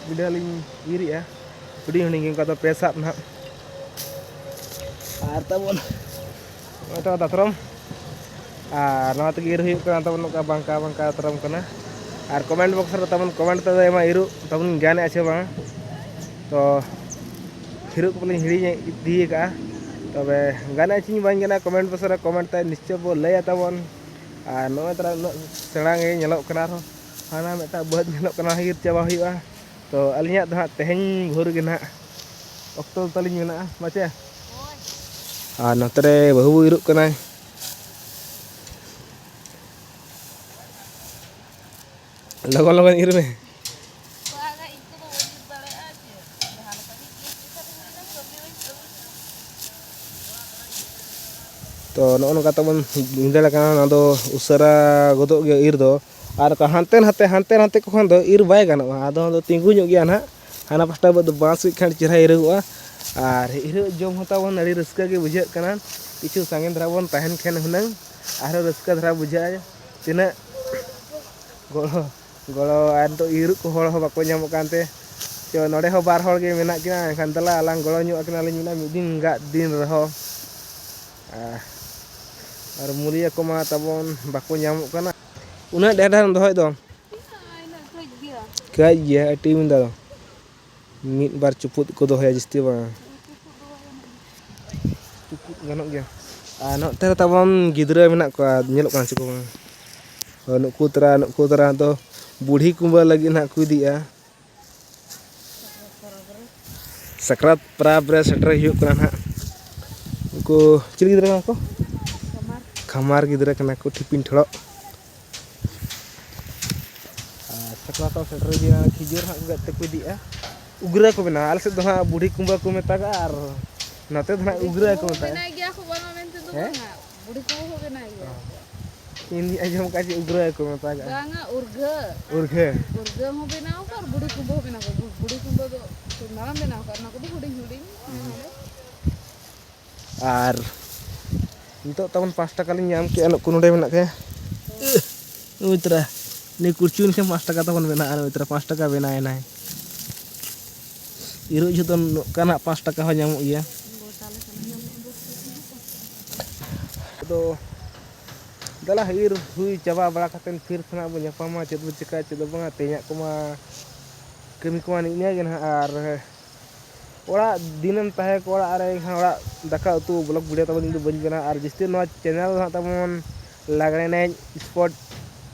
ᱵᱤᱰᱟᱹ ᱞᱤᱧ ᱤᱨᱮᱜᱼᱟ, ᱦᱩᱰᱤᱧ ᱦᱩᱰᱤᱧ ᱜᱮ, ᱚᱱᱠᱟ ᱫᱚ ᱯᱮ ᱥᱟᱵ ᱱᱟᱦᱟᱜ᱾ ᱟᱨ ᱛᱟᱵᱚᱱ ᱱᱚᱜᱼᱚᱭ ᱛᱚ ᱫᱟᱛᱨᱚᱢ, ᱟᱨ ᱱᱚᱣᱟ ᱛᱮᱜᱮ ᱤᱨ ᱦᱩᱭᱩᱜ ᱠᱟᱱᱟ ᱛᱟᱵᱚᱱ, ᱱᱚᱝᱠᱟ ᱵᱟᱝᱠᱟ ᱵᱟᱝᱠᱟ ᱫᱟᱛᱨᱚᱢ ᱠᱟᱱᱟ᱾ ᱟᱨ ᱠᱚᱢᱮᱱᱴ ᱵᱚᱠᱥ ᱨᱮ ᱛᱟᱵᱚᱱ ᱠᱚᱢᱮᱱᱴ ᱛᱮᱫᱚ ᱮᱢᱟ ᱤᱨᱚᱜ ᱛᱟᱵᱚᱱ ᱜᱟᱱᱮᱫᱼᱟ ᱪᱮ ᱵᱟᱝ? ᱛᱚ ᱤᱨᱚᱜ ᱠᱚᱞᱤᱧ ᱦᱤᱲᱤᱧ ᱤᱫᱤ ᱟᱠᱟᱫᱼᱟ, ᱛᱚᱵᱮ ᱜᱟᱱᱮᱫᱼᱟ ᱪᱮᱧ ᱵᱟᱹᱧ ᱜᱟᱱᱟ, ᱠᱚᱢᱮᱱᱴ ᱵᱚᱠᱥ ᱨᱮ ᱠᱚᱢᱮᱱᱴ ᱛᱮ ᱱᱤᱥᱪᱚᱭ ᱵᱚ ᱞᱟᱹᱭᱟ ᱛᱟᱵᱚᱱ᱾ ᱟᱨ ᱱᱚᱜᱼᱚᱭ ᱛᱟᱨᱟ ᱩᱱᱟᱹᱜ ᱥᱮᱬᱟ ᱜᱮ ᱧᱮᱞᱚᱜ ᱠᱟᱱᱟ, ᱟᱨᱦᱚᱸ ᱦᱟᱱᱟ ᱢᱤᱫᱴᱟᱝ ᱵᱟᱹᱫᱽ ᱧᱮᱞᱚᱜ ᱠᱟᱱᱟ, ᱤᱨ ᱪᱟᱵᱟ ᱦᱩᱭᱩᱜᱼᱟ᱾ ᱛᱚ ᱟᱹᱞᱤᱧᱟᱜ ᱫᱚ ᱦᱟᱸᱜ ᱛᱮᱦᱮᱧ ᱵᱷᱳᱨ ᱜᱮ ᱱᱟᱦᱟᱜ ᱚᱠᱛᱚ ᱛᱟᱹᱞᱤᱧ ᱢᱮᱱᱟᱜᱼᱟ, ᱵᱟᱪᱮ? ᱟᱨ ᱱᱚᱛᱮ ᱨᱮ ᱵᱟᱹᱦᱩ ᱤᱨᱚᱜ ᱠᱟᱱᱟᱭ᱾ ᱞᱚᱜᱚᱱ ᱞᱚᱜᱚᱱ ᱤᱨ ᱢᱮ᱾ ᱛᱚ ᱱᱚᱜᱼᱚ ᱱᱚᱝᱠᱟ ᱛᱟᱵᱚᱱ ᱧᱮᱞ ᱠᱟᱱᱟ, ᱱᱚᱣᱟ ᱫᱚ ᱩᱥᱟᱹᱨᱟ ᱜᱚᱫᱚᱜ ᱜᱮᱭᱟ ᱤᱨ ᱫᱚ᱾ ᱟᱨ ᱱᱚᱝᱠᱟ ᱦᱟᱱᱛᱮ ᱱᱟᱛᱮ, ᱦᱟᱱᱛᱮ ᱱᱟᱛᱮ ᱠᱚ ᱠᱷᱚᱱ ᱫᱚ ᱤᱨ ᱵᱟᱭ ᱜᱟᱱᱚᱜᱼᱟ, ᱟᱫᱚ ᱚᱱᱟ ᱫᱚ ᱛᱤᱸᱜᱩ ᱧᱚᱜ ᱜᱮᱭᱟ ᱱᱟᱦᱟᱜ᱾ ᱦᱟᱱᱟ ᱯᱟᱥᱴᱟ ᱵᱟᱹᱫᱽ ᱫᱚ ᱵᱟᱝ ᱥᱩᱡ ᱠᱷᱟᱱ ᱪᱮᱦᱨᱟ ᱤᱨᱚᱜᱚᱜᱼᱟ᱾ ᱟᱨ ᱤᱨᱚᱜ ᱡᱚᱢ ᱦᱚᱸ ᱛᱟᱵᱚᱱ ᱟᱹᱰᱤ ᱨᱟᱹᱥᱠᱟᱹ ᱜᱮ ᱵᱩᱡᱷᱟᱹᱜ ᱠᱟᱱᱟ᱾ ᱠᱤᱪᱷᱩ ᱥᱟᱸᱜᱮ ᱫᱷᱟᱨᱟ ᱵᱚᱱ ᱛᱟᱦᱮᱱ ᱠᱷᱟᱱ ᱦᱩᱱᱟᱹᱝ ᱟᱨᱦᱚᱸ ᱨᱟᱹᱥᱠᱟᱹ ᱫᱷᱟᱨᱟ ᱵᱩᱡᱷᱟᱹᱜᱼᱟ᱾ ᱛᱤᱱᱟᱹᱜ ᱜᱚᱲᱚ, ᱜᱚᱲᱚ, ᱟᱨ ᱱᱤᱛᱚᱜ ᱤᱨᱚᱜ ᱠᱚ ᱦᱚᱲ ᱦᱚᱸ ᱵᱟᱠᱚ ᱧᱟᱢᱚᱜ ᱠᱟᱱᱛᱮ, ᱪᱚ ᱱᱚᱰᱮ ᱦᱚᱸ ᱵᱟᱨ ᱦᱚᱲ ᱜᱮ ᱢᱮᱱᱟᱜ ᱠᱤᱱᱟ, ᱮᱱᱠᱷᱟᱱ ᱫᱮᱞᱟ ᱟᱞᱟᱝ ᱜᱚᱲᱚ ᱧᱚᱜ ᱟᱹᱠᱤᱱᱟ ᱞᱤᱧ ᱢᱮᱱᱟ ᱢᱤᱫ ᱫᱤᱱ ᱜᱟᱜ ᱫᱤᱱ ᱨᱮᱦᱚᱸ᱾ ᱟᱨ, ᱟᱨ ᱢᱩᱞᱤᱭᱟᱹ ᱠᱚᱢᱟ ᱛᱟᱵᱚᱱ ᱵᱟᱠᱚ ᱧᱟᱢᱚᱜ ᱠᱟᱱᱟ᱾ ᱩᱱᱟᱹᱜ ᱰᱷᱮᱨ ᱰᱷᱮᱨ ᱮᱢ ᱫᱚᱦᱚᱭ ᱫᱚ᱾ ᱠᱟᱹᱡ ᱜᱮᱭᱟ, ᱟᱹᱴᱤ ᱢᱮᱱᱫᱟ ᱫᱚ᱾ ᱢᱤᱫ ᱵᱟᱨ ᱪᱩᱯᱩᱫ ᱠᱚ ᱫᱚᱦᱚᱭᱟ, ᱡᱟᱹᱥᱛᱤ ᱵᱟᱝ᱾ ᱪᱩᱯᱩᱫ ᱜᱟᱱᱚᱜ ᱜᱮᱭᱟ᱾ ᱟᱨ ᱱᱚᱛᱮ ᱨᱮ ᱛᱟᱵᱚᱱ ᱜᱤᱫᱽᱨᱟᱹ ᱢᱮᱱᱟᱜ ᱠᱚᱣᱟ, ᱧᱮᱞᱚᱜ ᱠᱟᱱᱟ ᱥᱮ ᱠᱚ ᱵᱟᱝ? ᱦᱳᱭ, ᱱᱩᱠᱩ ᱛᱟᱨᱟ, ᱱᱩᱠᱩ ᱛᱟᱨᱟ ᱫᱚ ᱵᱩᱲᱦᱤ ᱠᱩᱢᱵᱟᱹ ᱞᱟᱹᱜᱤᱫ ᱱᱟᱦᱟᱜ ᱠᱚ ᱤᱫᱤᱭᱮᱫᱼᱟ᱾ ᱥᱟᱠᱨᱟᱛ ᱯᱚᱨᱚᱵᱽ ᱨᱮ ᱥᱮᱴᱮᱨ ᱦᱩᱭᱩᱜ ᱠᱟᱱᱟ ᱱᱟᱦᱟᱜ᱾ ᱩᱱᱠᱩ ᱪᱤᱞᱤ ᱜᱤᱫᱽᱨᱟᱹ ᱠᱟᱱᱟ ᱠᱚ? ᱠᱷᱟᱢᱟᱨ ᱜᱤᱫᱽᱨᱟᱹ ᱠᱟᱱᱟ ᱠᱚ, ᱴᱷᱤᱯᱤᱱ ᱴᱷᱚᱲᱚᱜ᱾ ᱟᱨ ᱥᱟᱠᱨᱟᱛ ᱦᱚᱸ ᱥᱮᱴᱮᱨ ᱤᱫᱤᱭᱮᱱᱟ, ᱠᱷᱤᱡᱩᱨ ᱦᱟᱸᱜ ᱜᱮᱫ ᱛᱮᱠᱚ ᱤᱫᱤᱭᱮᱫᱼᱟ᱾ ᱩᱜᱽᱨᱟᱹ ᱠᱚ ᱵᱮᱱᱟᱣᱟ, ᱟᱞᱮ ᱥᱮᱫ ᱫᱚ ᱦᱟᱸᱜ ᱵᱩᱲᱦᱤ ᱠᱩᱢᱵᱟᱹ ᱠᱚ ᱢᱮᱛᱟᱜᱟᱜᱼᱟ, ᱟᱨ ᱱᱚᱛᱮ ᱫᱚ ᱦᱟᱸᱜ ᱩᱜᱽᱨᱟᱹ ᱠᱚ ᱢᱮᱛᱟᱜᱼᱟ᱾ ᱵᱮᱱᱟᱣ ᱜᱮᱭᱟ ᱠᱚ, ᱵᱟᱝᱟ ᱢᱮᱱᱛᱮ ᱫᱚ ᱦᱮᱸ? ᱵᱟᱝᱟ, ᱵᱩᱲᱦᱤ ᱠᱩᱢᱵᱟᱹ ᱦᱚᱸ ᱵᱮᱱᱟᱣ ᱜᱮᱭᱟ ᱠᱚ᱾ ᱤᱧ ᱟᱸᱡᱚᱢ ᱠᱟᱜ ᱡᱮ ᱩᱜᱽᱨᱟᱹ ᱠᱚ ᱢᱮᱛᱟᱜᱟᱜᱼᱟ᱾ ᱵᱟᱝᱟ, ᱩᱨᱜᱷᱟᱹ᱾ ᱩᱨᱜᱷᱟᱹ᱾ ᱩᱨᱜᱷᱟᱹ ᱦᱚᱸ ᱵᱮᱱᱟᱣ ᱠᱟᱜ ᱟᱨ ᱵᱩᱲᱦᱤ ᱠᱩᱢᱵᱟᱹ ᱦᱚᱸ ᱵᱮᱱᱟᱣ ᱠᱟᱜ᱾ ᱵᱩ-, ᱵᱩᱲᱦᱤ ᱠᱩᱢᱵᱟᱹ ᱫᱚ ᱢᱟᱨᱟᱝ ᱵᱮᱱᱟᱣ ᱠᱟᱜ, ᱚᱱᱟ ᱠᱚᱫᱚ ᱦᱩᱰᱤᱧ ᱦᱩᱰᱤᱧ᱾ ᱦᱩᱸ᱾ ᱟᱨ ᱱᱤᱛᱚᱜ ᱛᱟᱵᱚᱱ ᱯᱟᱸᱪ ᱴᱟᱠᱟ ᱞᱤᱧ ᱧᱟᱢ ᱠᱮᱜᱼᱟ, ᱱᱩᱠᱩ ᱱᱚᱰᱮ ᱢᱮᱱᱟᱜ ᱠᱚᱣᱟ᱾ ᱩᱭ ᱛᱨᱟ, ᱱᱩᱭ ᱠᱩᱲᱪᱩ ᱮᱱᱠᱷᱟᱱ ᱯᱟᱸᱪ ᱴᱟᱠᱟ ᱛᱟᱵᱚᱱ ᱵᱮᱱᱟᱜᱼᱟ, ᱩᱭ ᱛᱨᱟ, ᱯᱟᱸᱪ ᱴᱟᱠᱟ ᱵᱮᱱᱟᱣ ᱮᱱᱟᱭ᱾ ᱤᱨᱚᱜ ᱡᱚᱦᱚᱜ ᱫᱚ ᱱᱚᱝᱠᱟᱱᱟᱜ ᱯᱟᱸᱪ ᱴᱟᱠᱟ ᱦᱚᱸ ᱧᱟᱢᱚᱜ ᱜᱮᱭᱟ᱾ ᱟᱫᱚ ᱫᱮᱞᱟ ᱤᱨ ᱦᱩᱭ ᱪᱟᱵᱟ ᱵᱟᱲᱟ ᱠᱟᱛᱮᱫ ᱯᱷᱤᱨ ᱛᱮ ᱱᱟᱜ ᱵᱚᱱ ᱧᱟᱯᱟᱢᱟ, ᱪᱮᱫ ᱵᱚᱱ ᱪᱤᱠᱟᱹᱭᱟ, ᱪᱮᱫ ᱵᱚᱱ ᱵᱟᱝᱟ᱾ ᱛᱮᱦᱮᱧᱟᱜ ᱠᱚᱢᱟ ᱠᱟᱹᱢᱤ ᱠᱚᱢᱟ ᱱᱤᱭᱟᱹ ᱜᱮ ᱱᱟᱦᱟᱜ, ᱟᱨ ᱚᱲᱟᱜ ᱫᱤᱱᱮᱢ ᱛᱟᱦᱮᱸ ᱠᱚᱜᱼᱟ ᱚᱲᱟᱜ ᱨᱮ, ᱮᱱᱠᱷᱟᱱ ᱚᱲᱟᱜ ᱫᱟᱠᱟ ᱩᱛᱩ vlog video ᱛᱟᱵᱚᱱ ᱤᱧ ᱫᱚ ᱵᱟᱹᱧ ᱵᱮᱱᱟᱣᱟ᱾ ᱟᱨ ᱡᱟᱹᱥᱛᱤ ᱱᱚᱣᱟ channel ᱫᱚ ᱦᱟᱸᱜ ᱛᱟᱵᱚᱱ ᱞᱟᱜᱽᱲᱮ ᱮᱱᱮᱡ sport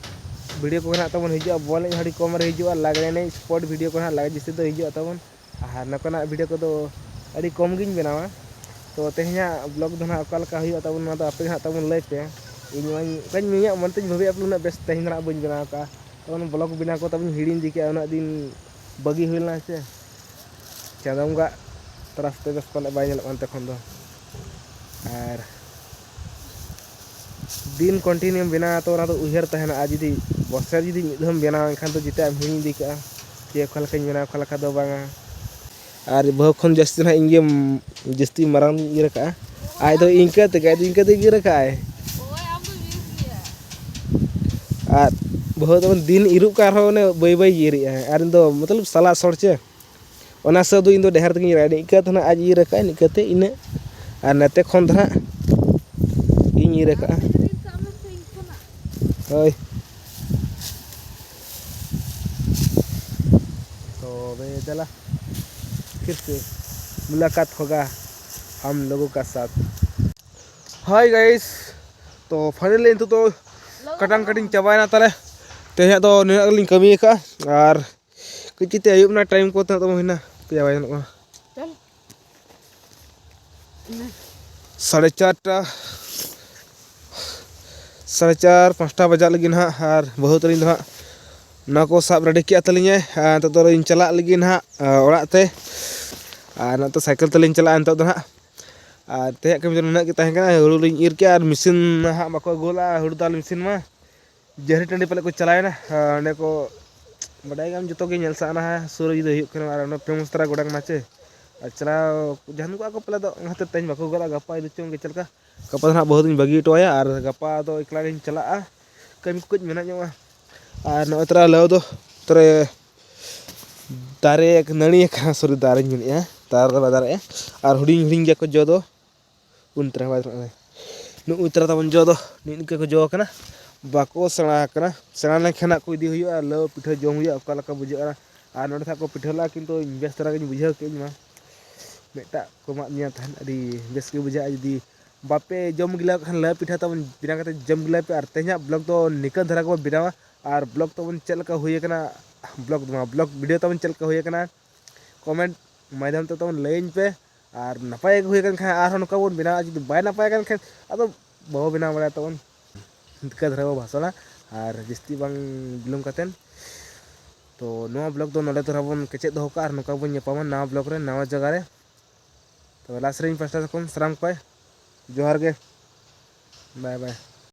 video ᱠᱚ ᱱᱟᱦᱟᱜ ᱛᱟᱵᱚᱱ ᱦᱤᱡᱩᱜᱼᱟ, ᱵᱚᱞ ᱮᱱᱮᱡ ᱦᱚᱸ ᱟᱹᱰᱤ ᱠᱚᱢ ᱨᱮ ᱦᱤᱡᱩᱜᱼᱟ, ᱞᱟᱜᱽᱲᱮ ᱮᱱᱮᱡ sport video ᱠᱚ ᱱᱟᱦᱟᱜ ᱡᱟᱹᱥᱛᱤ ᱫᱚ ᱦᱤᱡᱩᱜᱼᱟ ᱛᱟᱵᱚᱱ᱾ ᱟᱨ ᱱᱚᱝᱠᱟᱱᱟᱜ video ᱠᱚᱫᱚ ᱟᱹᱰᱤ ᱠᱚᱢ ᱜᱤᱧ ᱵᱮᱱᱟᱣᱟ᱾ ᱛᱚ ᱛᱮᱦᱮᱧᱟᱜ vlog ᱫᱚ ᱱᱟᱦᱟᱜ ᱚᱠᱟ ᱞᱮᱠᱟ ᱦᱩᱭᱩᱜᱼᱟ ᱛᱟᱵᱚᱱ, ᱱᱚᱣᱟ ᱫᱚ ᱟᱯᱮ ᱜᱮ ᱱᱟᱦᱟᱜ ᱛᱟᱵᱚᱱ ᱞᱟᱹᱭ ᱯᱮ᱾ ᱤᱧ ᱢᱟᱧ, ᱚᱱᱠᱟᱧ ᱢᱮᱱᱮᱫ ᱢᱚᱱᱮ ᱛᱤᱧ ᱵᱷᱟᱵᱤᱭᱟ ᱩᱱᱟᱹᱜ ᱵᱮᱥ ᱛᱮᱦᱮᱧ ᱫᱚ ᱱᱟᱦᱟᱜ ᱵᱟᱹᱧ ᱵᱮᱱᱟᱣ ᱠᱟᱜᱼᱟ᱾ ᱛᱟᱵᱚᱱ vlog ᱵᱮᱱᱟᱣ ᱠᱚ ᱛᱟᱵᱚᱱ ᱦᱤᱲᱤᱧ ᱤᱫᱤ ᱠᱮᱜᱼᱟ, ᱩᱱᱟᱹᱜ ᱫᱤᱱ ᱵᱟᱹᱜᱤ ᱦᱩᱭ ᱞᱮᱱᱟ ᱥᱮ᱾ ᱪᱟᱸᱫᱳ ᱵᱚᱸᱜᱟ ᱛᱟᱨᱟᱥ ᱛᱮ ᱵᱮᱥ ᱯᱟᱞᱮ ᱵᱟᱭ ᱧᱮᱞᱚᱜ ᱠᱟᱱ ᱛᱚᱠᱷᱚᱱ ᱫᱚ᱾ ᱟᱨ ᱫᱤᱱ continue ᱵᱮᱱᱟᱣᱟ ᱛᱚ ᱚᱱᱟ ᱫᱚ ᱩᱭᱦᱟᱹᱨ ᱛᱟᱦᱮᱱᱟ᱾ ᱟᱨ ᱡᱩᱫᱤ ᱵᱚᱪᱷᱚᱨ ᱡᱩᱫᱤ ᱢᱤᱫ ᱫᱷᱟᱣ ᱮᱢ ᱵᱮᱱᱟᱣᱟ ᱮᱱᱠᱷᱟᱱ ᱫᱚ ᱡᱮᱛᱮᱭᱟᱜ ᱮᱢ ᱦᱤᱲᱤᱧ ᱤᱫᱤ ᱠᱟᱜᱼᱟ, ᱡᱮ ᱚᱠᱟ ᱞᱮᱠᱟᱧ ᱵᱮᱱᱟᱣᱟ ᱚᱠᱟ ᱞᱮᱠᱟ ᱫᱚ ᱵᱟᱝᱟ᱾ ᱟᱨ ᱵᱟᱹᱦᱩ ᱠᱷᱚᱱ ᱡᱟᱹᱥᱛᱤ ᱱᱟᱦᱟᱜ ᱤᱧ ᱜᱮ ᱡᱟᱹᱥᱛᱤ ᱢᱟᱨᱟᱝ ᱤᱧ ᱤᱭᱟᱹ ᱨᱟᱠᱟᱜᱼᱟ᱾ ᱟᱡ ᱫᱚ ᱤᱱᱠᱟᱹ ᱛᱮᱜᱮ, ᱟᱡ ᱫᱚ ᱤᱱᱠᱟᱹ ᱛᱮᱜᱮ ᱤᱭᱟᱹ ᱨᱟᱠᱟᱜᱼᱟᱭ᱾ ᱟᱨ ᱵᱟᱹᱦᱩ ᱫᱚ ᱫᱤᱱ ᱤᱨᱚᱜ ᱠᱟᱱ ᱨᱮᱦᱚᱸ ᱚᱱᱮ ᱵᱟᱹᱭ ᱵᱟᱹᱭ ᱤᱭᱟᱹ ᱨᱮᱜᱼᱟᱭ᱾ ᱟᱨ ᱤᱧ ᱫᱚ ᱢᱚᱛᱞᱚᱵ ᱥᱟᱞᱟ ᱥᱚᱲᱪᱮ ᱚᱱᱟ ᱦᱤᱥᱟᱹᱵ ᱫᱚ ᱤᱧ ᱫᱚ ᱰᱷᱮᱨ ᱛᱮᱜᱮᱧ ᱨᱟᱜᱟ᱾ ᱱᱤᱝᱠᱟᱹ ᱛᱮ ᱱᱟᱦᱟᱜ ᱟᱡ ᱤᱭᱟᱹ ᱨᱟᱠᱟᱵ ᱱᱤᱝᱠᱟᱹ ᱛᱮ ᱤᱱᱟᱹᱜ, ᱟᱨ ᱱᱚᱛᱮ ᱠᱷᱚᱱ ᱫᱚ ᱱᱟᱦᱟᱜ ᱤᱧ ᱤᱭᱟᱹ ᱨᱟᱠᱟᱵᱼᱟ᱾ ᱦᱳᱭ᱾ ᱛᱚᱵᱮ ᱫᱮᱞᱟ, ᱯᱷᱤᱨ ᱥᱮ ᱢᱩᱞᱟᱠᱟᱛ ᱦᱳᱜᱟ ᱦᱟᱢ ᱞᱳᱜᱳ ᱠᱟ ᱥᱟᱛᱷ᱾ Hi guys, ᱛᱚ finally ᱱᱤᱛᱚᱜ ᱫᱚ ᱠᱟᱴᱟᱱ ᱠᱟᱴᱤᱝ ᱪᱟᱵᱟᱭᱮᱱᱟ ᱛᱟᱞᱮ᱾ ᱛᱮᱦᱮᱧᱟᱜ ᱫᱚ ᱱᱤᱱᱟᱹᱜ ᱜᱮᱞᱤᱧ ᱠᱟᱹᱢᱤ ᱟᱠᱟᱫᱼᱟ᱾ ᱟᱨ ᱠᱟᱹᱡ ᱠᱟᱹᱡ ᱛᱮ ᱟᱹᱭᱩᱵ ᱮᱱᱟ, ᱴᱟᱭᱤᱢ ᱠᱚ ᱛᱤᱱᱟᱹᱜ ᱛᱟᱵᱚᱱ ᱦᱩᱭᱱᱟ? ᱯᱮᱭᱟ ᱵᱟᱡᱮ ᱧᱮᱞᱚᱜ ᱠᱟᱱᱟ᱾ ᱪᱚᱞ᱾ ᱥᱟᱲᱮ ᱪᱟᱨᱴᱟ, ᱥᱟᱲᱮ ᱪᱟᱨ, ᱯᱟᱸᱪᱴᱟ ᱵᱟᱡᱟᱜ ᱞᱟᱹᱜᱤᱫ ᱱᱟᱦᱟᱜ᱾ ᱟᱨ ᱵᱟᱹᱦᱩ ᱛᱟᱹᱞᱤᱧ ᱫᱚ ᱱᱟᱦᱟᱜ ᱱᱚᱣᱟ ᱠᱚ ᱥᱟᱵ ᱨᱮᱰᱤ ᱠᱮᱜᱼᱟ ᱛᱟᱹᱞᱤᱧᱟᱭ᱾ ᱟᱨ ᱱᱤᱛᱚᱜ ᱫᱚ ᱞᱤᱧ ᱪᱟᱞᱟᱜ ᱞᱟᱹᱜᱤᱫ ᱱᱟᱦᱟᱜ, ᱟᱨ ᱚᱲᱟᱜ ᱛᱮ᱾ ᱟᱨ ᱱᱚᱛᱮ ᱥᱟᱭᱠᱮᱞ ᱛᱮᱞᱤᱧ ᱪᱟᱞᱟᱜᱼᱟ ᱱᱤᱛᱚᱜ ᱫᱚ ᱱᱟᱦᱟᱜ᱾ ᱟᱨ ᱛᱮᱦᱮᱧᱟᱜ ᱠᱟᱹᱢᱤ ᱫᱚ ᱱᱩᱱᱟᱹᱜ ᱜᱮ ᱛᱟᱦᱮᱸ ᱠᱟᱱᱟ᱾ ᱦᱩᱲᱩ ᱞᱤᱧ ᱤᱨ ᱠᱮᱜᱼᱟ ᱟᱨ ᱢᱮᱥᱤᱱ ᱱᱟᱦᱟᱜ ᱵᱟᱠᱚ ᱟᱹᱜᱩ ᱞᱮᱜᱼᱟ, ᱦᱩᱲᱩ ᱫᱟᱞ ᱢᱮᱥᱤᱱ ᱢᱟ᱾ ᱡᱟᱹᱨᱤ ᱴᱟᱺᱰᱤ ᱯᱟᱞᱮ ᱠᱚ ᱪᱟᱞᱟᱣᱮᱱᱟ᱾ ᱟᱨ ᱚᱸᱰᱮ ᱠᱚ, ᱵᱟᱰᱟᱭ ᱜᱮᱭᱟᱢ, ᱡᱚᱛᱚ ᱜᱮ ᱧᱮᱞ ᱥᱟᱦᱟᱱᱟ, ᱥᱩᱨ ᱨᱮ ᱡᱩᱫᱤ ᱦᱩᱭᱩᱜ ᱠᱟᱱᱟ ᱟᱨ ᱚᱱᱟ ᱯᱷᱮᱢᱟᱥ ᱛᱟᱨᱟ ᱜᱚᱰᱟᱝ ᱢᱟ ᱪᱮ᱾ ᱟᱨ ᱪᱟᱞᱟᱣ ᱡᱟᱦᱟᱱ ᱠᱚ ᱟᱠᱚ ᱯᱟᱞᱮ ᱫᱚ ᱚᱱᱟᱛᱮ ᱛᱮᱦᱮᱧ ᱵᱟᱠᱚ ᱜᱚᱫᱟ, ᱜᱟᱯᱟ ᱤᱫᱤ ᱪᱚᱝ ᱜᱮ ᱪᱮᱫ ᱞᱮᱠᱟ᱾ ᱜᱟᱯᱟ ᱫᱚ ᱱᱟᱦᱟᱜ ᱵᱟᱹᱦᱩ ᱫᱚᱧ ᱵᱟᱹᱜᱤ ᱦᱚᱴᱚ ᱟᱭᱟ ᱟᱨ ᱜᱟᱯᱟ ᱫᱚ ᱮᱠᱞᱟ ᱜᱤᱧ ᱪᱟᱞᱟᱜᱼᱟ᱾ ᱠᱟᱹᱢᱤ ᱠᱚ ᱠᱟᱹᱡ ᱢᱮᱱᱟᱜ ᱧᱚᱜᱼᱟ᱾ ᱟᱨ ᱱᱚᱜᱼᱚᱭ ᱛᱚᱨᱟ ᱞᱟᱹᱣ ᱫᱚ ᱛᱚᱨᱮ ᱫᱟᱨᱮ ᱱᱟᱹᱲᱤ ᱟᱠᱟᱱᱟ, ᱥᱚᱨᱤ, ᱫᱟᱨᱮᱧ ᱢᱮᱱᱮᱫᱼᱟ, ᱫᱟᱨᱮ ᱫᱚ ᱵᱟᱭ ᱫᱟᱨᱮᱜᱼᱟ᱾ ᱟᱟᱨ ᱦᱩᱰᱤᱧ ᱦᱩᱰᱤᱧ ᱜᱮᱭᱟ ᱠᱚ ᱡᱚ ᱫᱚ᱾ ᱩᱱ ᱛᱟᱨᱟ ᱵᱟᱭ ᱫᱟᱨᱮᱜᱼᱟ᱾ ᱱᱩᱜᱼᱩ ᱛᱟᱨᱟ ᱛᱟᱵᱚᱱ ᱡᱚ ᱫᱚ ᱱᱤᱜ ᱱᱤᱝᱠᱟᱹ ᱠᱚ ᱡᱚ ᱟᱠᱟᱱᱟ, ᱵᱟᱠᱚ ᱥᱮᱬᱟ ᱟᱠᱟᱱᱟ᱾ ᱥᱮᱬᱟ ᱞᱮᱱᱠᱷᱟᱱ ᱦᱟᱸᱜ ᱠᱚ ᱤᱫᱤ ᱦᱩᱭᱩᱜᱼᱟ, ᱞᱟᱹᱣ ᱯᱤᱴᱷᱟᱹ ᱡᱚᱢ ᱦᱩᱭᱩᱜᱼᱟ, ᱚᱠᱟ ᱞᱮᱠᱟ ᱵᱩᱡᱷᱟᱹᱜᱼᱟ᱾ ᱟᱨ ᱱᱚᱰᱮ ᱫᱚ ᱦᱟᱸᱜ ᱠᱚ ᱯᱤᱴᱷᱟᱹ ᱞᱮᱫᱼᱟ, ᱠᱤᱱᱛᱩ ᱤᱧ ᱵᱮᱥ ᱫᱷᱟᱨᱟ ᱜᱤᱧ ᱵᱩᱡᱷᱟᱹᱣ ᱠᱮᱫᱼᱟ ᱤᱧ ᱢᱟ᱾ ᱢᱤᱫᱴᱟᱜ ᱠᱚ ᱮᱢᱟᱫ ᱫᱤᱧᱟ ᱛᱟᱦᱮᱸᱫ, ᱟᱹᱰᱤ ᱵᱮᱥ ᱜᱮ ᱵᱩᱡᱷᱟᱹᱜᱼᱟ᱾ ᱡᱩᱫᱤ ᱵᱟᱯᱮ ᱡᱚᱢ ᱜᱤᱞᱟᱹᱣ ᱠᱷᱟᱱ, ᱞᱟᱹᱣ ᱯᱤᱴᱷᱟᱹ ᱛᱟᱵᱚᱱ ᱵᱮᱱᱟᱣ ᱠᱟᱛᱮ ᱡᱚᱢ ᱜᱤᱞᱟᱹᱣ ᱯᱮ᱾ ᱟᱨ ᱛᱮᱦᱮᱧᱟᱜ ᱵᱞᱚᱜ ᱫᱚ ᱱᱤᱠᱟᱹ ᱫᱷᱟᱨᱟ ᱜᱮᱵᱚᱱ ᱵᱮᱱᱟᱣᱟ᱾ ᱟᱨ ᱵᱞᱚᱜ ᱛᱟᱵᱚᱱ ᱪᱮᱫ ᱞᱮᱠᱟ ᱦᱩᱭ ᱟᱠᱟᱱᱟ, ᱵᱞᱚᱜ ᱫᱚ ᱵᱟᱝ, ᱵᱞᱚᱜ ᱵᱷᱤᱰᱤᱭᱳ ᱛᱟᱵᱚᱱ ᱪᱮᱫ ᱞᱮᱠᱟ ᱦᱩᱭ ᱟᱠᱟᱱᱟ, ᱠᱚᱢᱮᱱᱴ ᱢᱟᱫᱽᱫᱷᱚᱢ ᱛᱮ ᱛᱟᱵᱚᱱ ᱞᱟᱹᱭᱟᱹᱧ ᱯᱮ᱾ ᱟᱨ ᱱᱟᱯᱟᱭ ᱜᱮ ᱦᱩᱭ ᱟᱠᱟᱱ ᱠᱷᱟᱱ ᱟᱨᱦᱚᱸ ᱱᱚᱝᱠᱟ ᱵᱚᱱ ᱵᱮᱱᱟᱣᱟ, ᱡᱩᱫᱤ ᱵᱟᱭ ᱱᱟᱯᱟᱭ ᱟᱠᱟᱱ ᱠᱷᱟᱱ ᱟᱫᱚ ᱵᱟᱵᱚ ᱵᱮᱱᱟᱣ ᱵᱟᱲᱟᱭᱟ ᱛᱟᱵᱚᱱ᱾ ᱱᱤᱠᱟᱹ ᱫᱷᱟᱨᱟ ᱵᱚ ᱵᱷᱟᱥᱚᱱᱟ ᱟᱨ ᱡᱟᱹᱥᱛᱤ ᱵᱟᱝ ᱵᱤᱞᱚᱢ ᱠᱟᱛᱮᱱ᱾ ᱛᱚ ᱱᱚᱣᱟ ᱵᱞᱚᱜ ᱫᱚ ᱱᱚᱰᱮ ᱫᱷᱟᱨᱟ ᱵᱚᱱ ᱠᱮᱪᱮᱫ ᱫᱚᱦᱚ ᱠᱟᱜᱼᱟ, ᱟᱨ ᱱᱚᱝᱠᱟ ᱵᱚᱱ ᱧᱟᱯᱟᱢᱟ ᱱᱟᱣᱟ ᱵᱞᱚᱜ ᱨᱮ, ᱱᱟᱣᱟ ᱡᱟᱭᱜᱟ ᱨᱮ᱾ ᱛᱚᱵᱮ ᱞᱟᱥ ᱨᱮ ᱤᱧ ᱯᱟᱥᱴᱟ ᱠᱷᱚᱱ ᱥᱟᱱᱟᱢ ᱠᱚ ᱡᱚᱦᱟᱨ ᱜᱮ, ᱵᱟᱭ ᱵᱟᱭ᱾